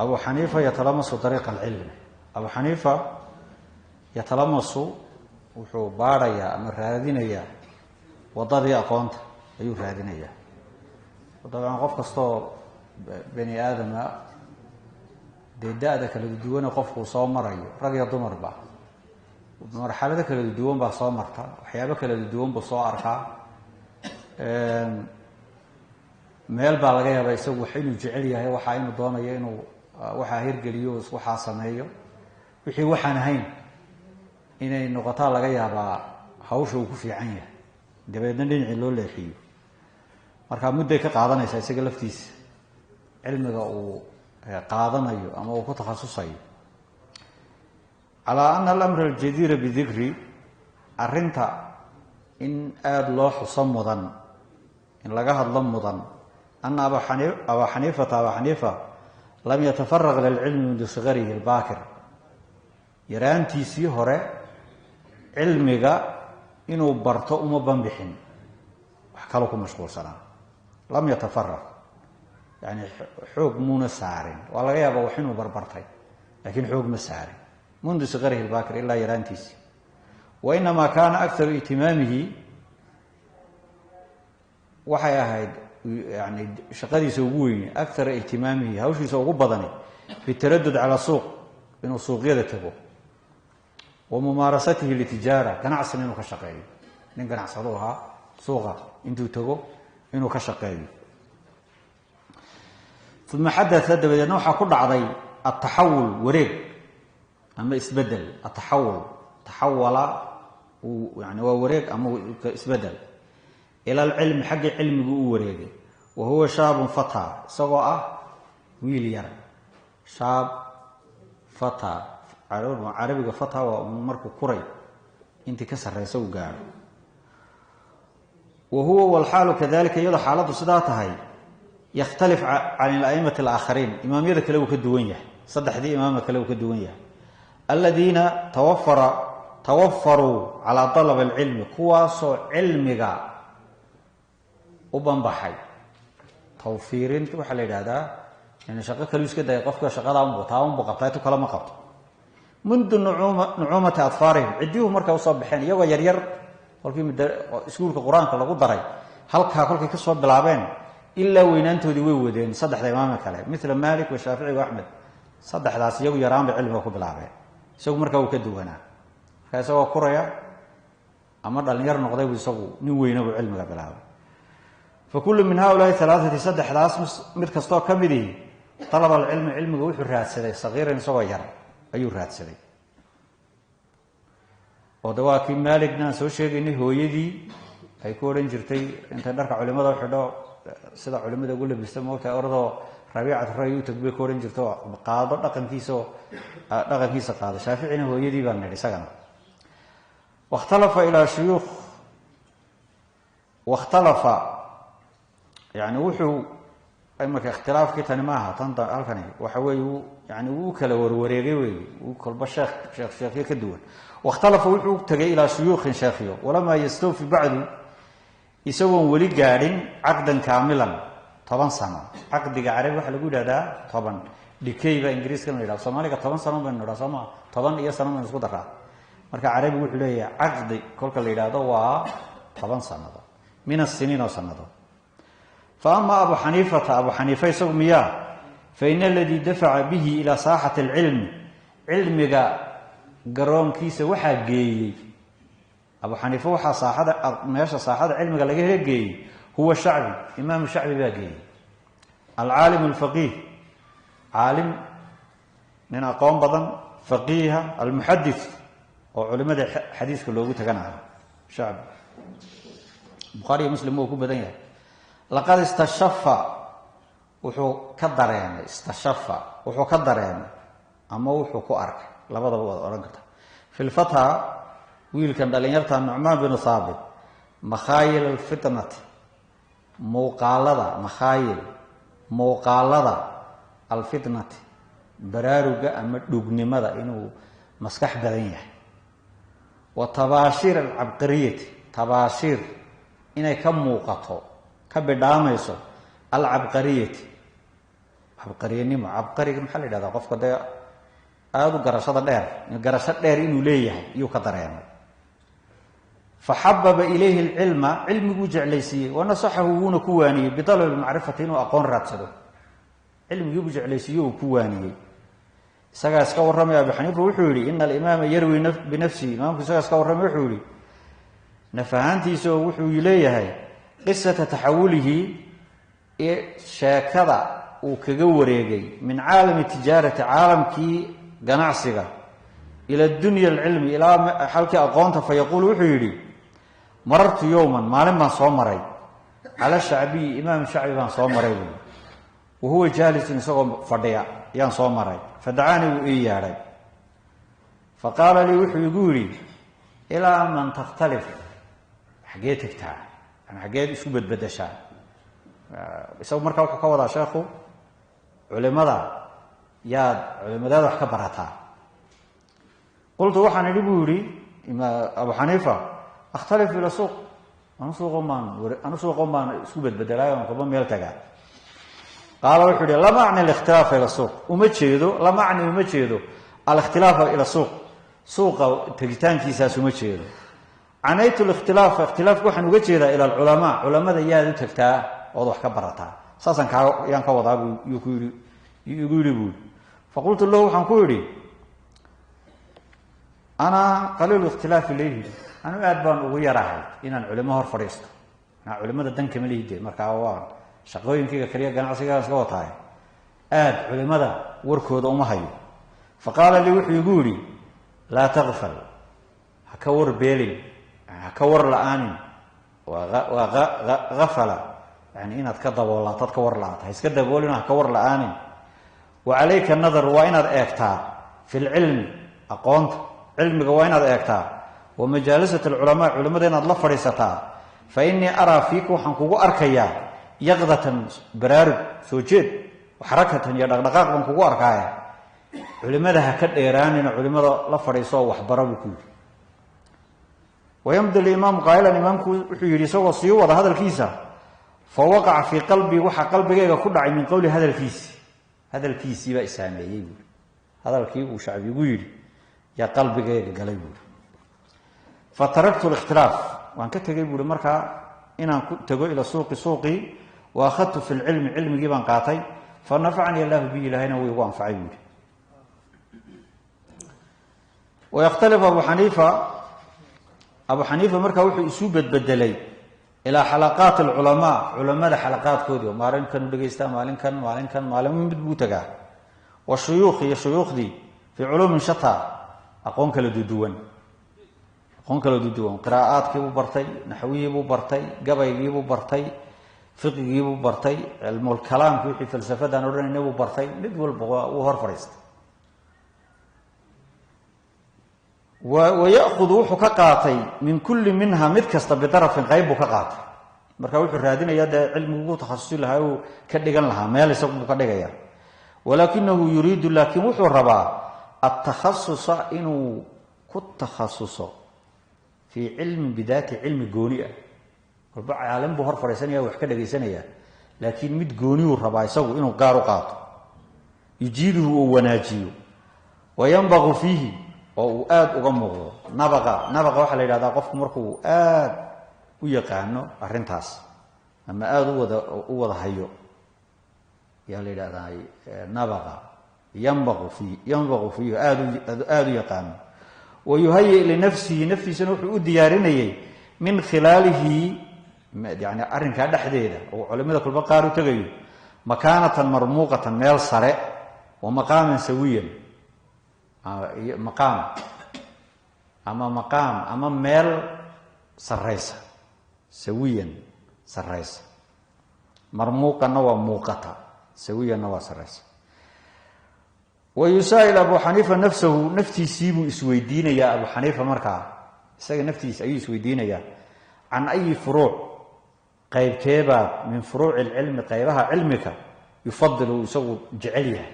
Abu Xaniifa yatalamasu dariiqa alcilmi. Abu Xaniifa yatalamasu, wuxuu baadhayaa ama raadinayaa waddadii aqoonta ayuu raadinayaa. Dabcan qof kastoo bani aadama dee da-da kala duwane qofkuu soo marayo, rag iyo dumarba, marxalado kala duwan baa soo marta, waxyaabo kala duwan buu soo arkaa. Meel baa laga yaabaa isagu wax inuu jecel yahay, waxaa inuu doonayo inuu waxaa hirgeliyo, waxaa sameeyo, wixii waxaan ahayn inay noqotaa laga yaabaa hawsha uu ku fiican yahay, dabeedna dhinacii loo leexiyo. Marka mudday ka qaadanaysaa isaga laftiisa cilmiga uu qaadanayo ama uu ku takhasusayo. Calaa ana alamr aljadiira bidikri, arrinta in aada loo xuso mudan, in laga hadlo mudan, ana abaa Xaniifata, abaa Xaniifa, lam yatafaraq lilcilmi mundu sigarihi albaakir, yaraantiisii hore cilmiga inuu barto uma banbixin, wax kaloo ku mashquulsanaa. Lam yatafaraq yani xoog muuna saarin. Waa laga yaaba wax inuu barbartay, laakiin xoog ma saarin mundu sigarihi lbaakir, ilaa yaraantiisii. Wa inamaa kaana akharu ihtimaamihi, waxay ahayd yani shaqadiisa ugu weyni, akara ihtimaamihi, hawshiisa ugu badani, bitaradud cala suuq, inuu suuqyada tago, wa mumaarasatihi litijaara, ganacsina inuu ka shaqeeyo. Nin ganacsadu ahaa, suuqa intuu tago inuu ka shaqeeyo. Uma xadaa, dabadeedna waxaa ku dhacday ataxawul, wareeg ama isbedel. Ataxawul, taxawala yani waa wareeg ama isbedel, ila alcilmi, xaggii cilmigu u wareegay. Wa huwa shaabun fataa, isagoo ah wiil yar. Shaab, fataa, carabiga fataa waa markuu kuray intii ka sarreysa uu gaadho. Wa huwa walxaalu kadalika, iyadoo xaaladdu sidaa tahay, yakhtalif can ilaimati alaakhariin, imaamyada kale uu ka duwan yahay, saddexdii imaamka kale uu ka duwan yahay, aladiina tawafaruu calaa dalab alcilmi, kuwaasoo cilmiga u banbaxay. Tawfiirinta waxaa la yidhahdaa yani shaqo kalu iska daya qofka, shaqadaa unbu taa unbu qabtaa, tu kale ma qabto. Mundu nucuumati adfaarihim, ciddiyuhu markay usoo baxeen iyagoo yaryar, kolkii muddo iskuulka Qur-aanka lagu daray, halkaa kolkay ka soo bilaabeen ilaa weynaantoodii way wadeen. Saddexda imaamka kale, mila Malik wa Shaafici wa Axmed, saddexdaas iyagu yaraan bay cilmiga ku bilaabeen. Isagu markaa uu ka duwanaa. Markaa isagoo kuraya ama dhalinyar noqday buu isagu nin weyna buu cilmiga bilaabay. Fa kullu min haulaai alaaati, saddexdaas mid kastoo ka midihi, talaba alcilmi, cilmiga wuxuu raadsaday sagiiran, isagoo yar ayuu raadsaday. Oo de waa kii Maaligna aan soo sheegaynay, hooyadii ay ku odhan jirtay intay dharka culimada u xidho, sida culimada ugu labista moogtahay, oradoo Rabiicat Ray u tag bay ku odhan jirta, oo qaado dhaqankiisaoo dhaqankiisa qaado. Shaaficina hooyadii baan nidhi isagana. Wakhtalafa ilaa shuyuukh, wakhtalafa yani wuxuu imarka ikhtilaafkii tani maaha tan halkani waxa weeye, yani wuu kala warwareegay wey, uu kolba sheekh sheekh sheekhyo ka duwan. Wakhtalafa, wuxuu tegay, ilaa shuyuukhin, sheekhyo, walamaa yastawfi bacdu, isagoon weli gaadhin caqdan kaamilan, 10 sano. Caqdiga carabi waxaa lagu yidhahdaa 10 decade baa Ingiriiska la yidhahda. Soomaaliga 10 sano baynu nidhaha, soo maa? 10 iyo sano baynu isku daraa. Marka carabigu wuxuu leeyahay caqdi kolka la yidhaahdo waa 10 sannadood, min asiniin, oo sannadood. Fa ama Abu Xaniifata, Abu Xaniifa isagu miyaa, fa ina aladii dafaca bihi ilaa saaxati alcilmi, cilmiga garoonkiisa waxaa geeyey Abu Xaniifa, waxaa saaxada, meesha saaxada cilmiga laga hela geeyey, huwa Shacbi, Imaamu Shacbi baa geeyey, alcaalim alfaqiih, caalim, nin aqoon badan, faqiiha, almuxadis, oo culimada xadiiska loogu taganayo. Shacbi Bukhaari iyo Muslim wuu ku badan yahay. Laqad istashafa, wuxuu ka dareemay, istashafa wuxuu ka dareemay ama wuxuu ku arkay, labadaba waad odhan karta, fi lfatha, wiilkan dhalinyarta Nucmaan binu Thaabit, makhaayil alfitnati, muuqaalada, makhaayil, muuqaalada, alfitnati, baraaruga ama dhugnimada, inuu maskax badan yahay, wa tabaashiir alcabqariyati, tabaashiir inay ka muuqato, ka bidhaamayso, alcabqariyati. Cabqariyanimo, cabqariga maxaa la yidhahdaa? Qofka dee aada u garashada dheer, garasho dheer inuu leeyahay iyuu ka dareemay. Faxababa ilayhi alcilma, cilmiguu jeclaysiiyey. Wanasaxahu, wuuna ku waaniyey, bialabi macrifati, inuu aqoon raadsado. Cilmigiibuu jeclaysiiye, uu ku waaniyey. Isagaa iska warramaya Abu Xaniifa. Wuxuu yihi: "Ina alimaama yarwi binafsihi." Imaamku isagaa iska warramay. Wuxuu yihi naf ahaantiisa oo wuxuu leeyahay qisata taxawulihi, ee sheekada uu kaga wareegay, min caalami tijaarati, caalamkii ganacsiga, ila dunya alcilmi, ilaa xalkii aqoonta. Fa yaquulu, wuxuu yidhi: "Marartu yowman, maalin baan soo maray, cala shacbiyi, imaam Shacbi baan soo maray," buui, "wahuwa jaalisun, isagoo fadhiya yaan soo maray. Fadacaanii, wuu ii yeedhay. Fa qaala lii, wuxuu igu yidhi: 'Ilaa man takhtalif?' Xaggee tegtaa? Yani xaggeed isku bedbedeshaa?" Isagu markaa wuxuu ka wadaa sheekhu culimada yaad culimadaad wax ka barataa. "Qultu," waxaan idhi, buu yihi Abu Xaniifa, "Akhtalif ila suuq, anu suuqon baan isku bedbedelaayo, on kolba meel tagaa." Qaala, wuxuu yihi: "Lama acni alikhtilaafa ila suuq, uma jeedo. Lama acni, uma jeedo, alikhtilaafa ila suuq, suuqa tegitaankiisaas uma jeedo. Canaytu likhtilaafa, ikhtilaafka waxaan uga jeedaa, ila alculamaa, culamada yaad u tagtaa ood wax ka barataa, saasaan kaa yaan ka wadaa," buu yuu ku yidhi, yuu igu yidhi, buui. "Faqultu lahu," waxaan ku idhi, "Ana qaliilu ikhtilaafi ilayhi, anu aad baan ugu yarahay inaan culimo hor fadhiisto. Anaa culimada dan kama lihide, markaa waa shaqooyinkayga kaliya, ganacsigaan iska wataay, aad culimada warkooda uma hayo." Fa qaala lii, wuxuu igu yidhi: "Laa takfal, ha ka war beelin, ha ka war la-aanin." Waa hafala, yani inaad ka daboolaatad, ka war la-aata. Ha iska daboolin, ha ka war la-aanin. "Wa calayka nadar, waa inaad eegtaa, fi lcilmi, aqoonta cilmiga waa inaad eegtaa, wa majaalisat alculamaa, culimada inaad la fadhiisataa. Fa innii araa fiika, waxaan kugu arkayaa, yaqdatan, baraarug, soo jeed, xarakatan, iyo dhaqdhaqaaq baan kugu arkaaya. Culimada ha ka dheeraanina, culimada la fadhiiso oo waxbara," buu ku yidhi. Wayamdi limaamu qaa'ilan, imaamku wuxuu yidhi isagoo sii wada hadalkiisa: "Fa waqaca fii qalbii, waxaa qalbigayga ku dhacay, min qowli, hadalkiisi. Hadalkiisii baa isaameeyey," buui. Hadalkii uu Shacbi igu yidhi yaa qalbigayga galay, buui. "Fa taraktu likhtilaaf, waan ka tegey," buuhi, "markaa inaan ku tego, ila suuqi, suuqii, wa akhadtu fi lcilmi, cilmigii baan qaatay. Fa nafacanii allahu bihi, ilaahayna wuu igu anfacay," buuhi. Wayakhtalif Abu Xaniifa, Abu Xaniifa markaa wuxuu isu bedbedelay ilaa xalaqaat alculamaa, culamada xalaqaadkoodii. Maalinkan u dhegeystaa, maalinkan, maalinkan, maalin mid buu tagaa. Wa shuyuukh, iyo shuyuukhdii, fii culuumin shataa, aqoon kala duduwan, aqoon kala duduwan. Qiraa'aadkiibuu bartay, naxwihiibuu bartay, gabaygiibuu bartay, fiqigiibuu bartay, cilmulkalaamki, wixii falsafadan odhanayna buu bartay. Mid walba wuu hor fadhiistay. Wayahudu, wuxuu ka qaatay, min kulli minha, mid kasta, bidarafin, qayb buu ka qaatay. Marka wuxuu raadinayaa dee cilmigu ku takhasusi lahaa, uu ka dhigan lahaa meel, isagu buu ka dhigaya. Walaakinahu yuriidu, laakiin wuxuu rabaa, atakhasusa, inuu ku takhasuso, fii cilmin bidaati, cilmi gooni ah. Kolba caalim buu hor fadhiisanaya, wax ka dhegaysanaya, laakiin mid gooniyuu rabaa isagu inuu gaar u qaato. Yujiiduhu, uu wanaajiyo, wayanbaqu fiihi, oo uu aada uga muuqdo. Nabaqa, nabaqa waxaa la yidhahdaa qofku markuu aada u yaqaano arrintaas ama aada u wada hayo ayaa la yidhahdaa nabaqa. Yanbaqu fii, yanbaqu fiihi, aada u yaqaano. Wa yuhayi linafsihi, naftiisana wuxuu u diyaarinayay, min khilaalihi, yani arrinkaa dhexdeeda oo culimada kulba qaar u tegayo, makaanatan marmuuqatan, meel sare, wa maqaaman sawiyan, maqaam ama maqaam ama meel sarraysa, sawiyan sarraysa. Marmuuqanna waa muuqata, sawiyanna waa sarraysa. Wa yusaa'il Abu Xaniifa nafsahu, naftiisiibuu isweydiinayaa Abu Xaniifa. Markaa isaga naftiisa ayuu isweydiinayaa: can ayi furuuc, qaybteebaad, min furuuci alcilmi, qaybaha cilmiga, yufadilu, isagu jecel yahay.